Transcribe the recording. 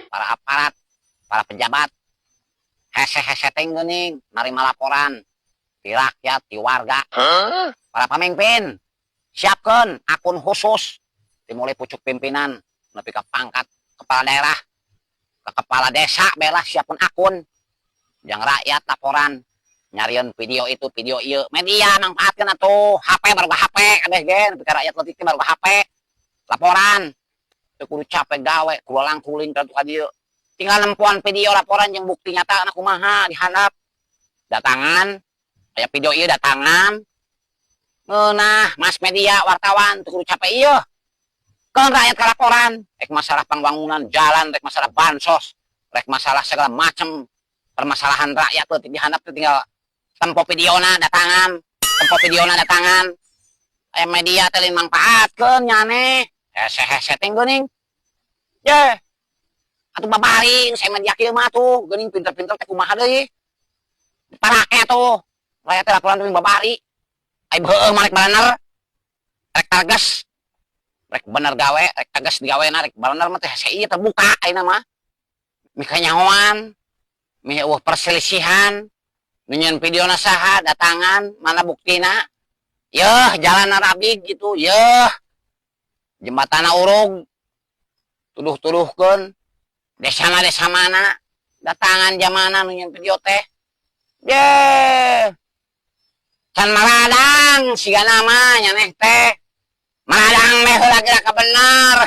Para aparat, para pejabat, hese-hese teh geuning narima laporan di rakyat, di warga. Para pemimpin, siapkan akun khusus dimulai pucuk pimpinan nepi ka pangkat kepala daerah, ke kepala desa bela, siapkan akun yang rakyat laporan, nyarian video itu, video ieu. Media manfaatkan atuh HP, baru HP kabeh ge, nepi ka rakyat leutik baru HP laporan. Teu kudu capek gawe kulang kuling ka dieu, tinggal nempuan video laporan yang bukti nyata anak kumaha dihandap, datangan aya video ieu, datangan. Ngeunah mass media, wartawan teu kudu capek ieu kan. Rakyat kalaporan rek masalah pembangunan jalan, rek masalah bansos, rek masalah segala macam permasalahan rakyat leutik dihandap teh tinggal tempo videona, datangan, tempo videona, datangan. Aya media teh lain manfaatkeun nyane, hese-hese teh geuning ye atuh. Babari saya media kieu mah tuh geuning, pinter-pinter teh kumaha deui parake tuh. Rakyat teh laporan teh babari, ai heueuh mah rek bener rek tagas, rek bener gawe rek tagas digawena, rek bener mah teh hese ieu terbuka. Ayeuna mah mikanyahoan, mi eueuh perselisihan. Nu nyieun videona saha, datangan, mana buktina? Yeuh, jalan rabig gitu, yeuh jembatana urug, tuduh-tuduhkeun desana desa mana, datangan jamana nu nyieun video teh. Ye can maradang siga nama nyaneh teh, maradang meh heula geura ka bener.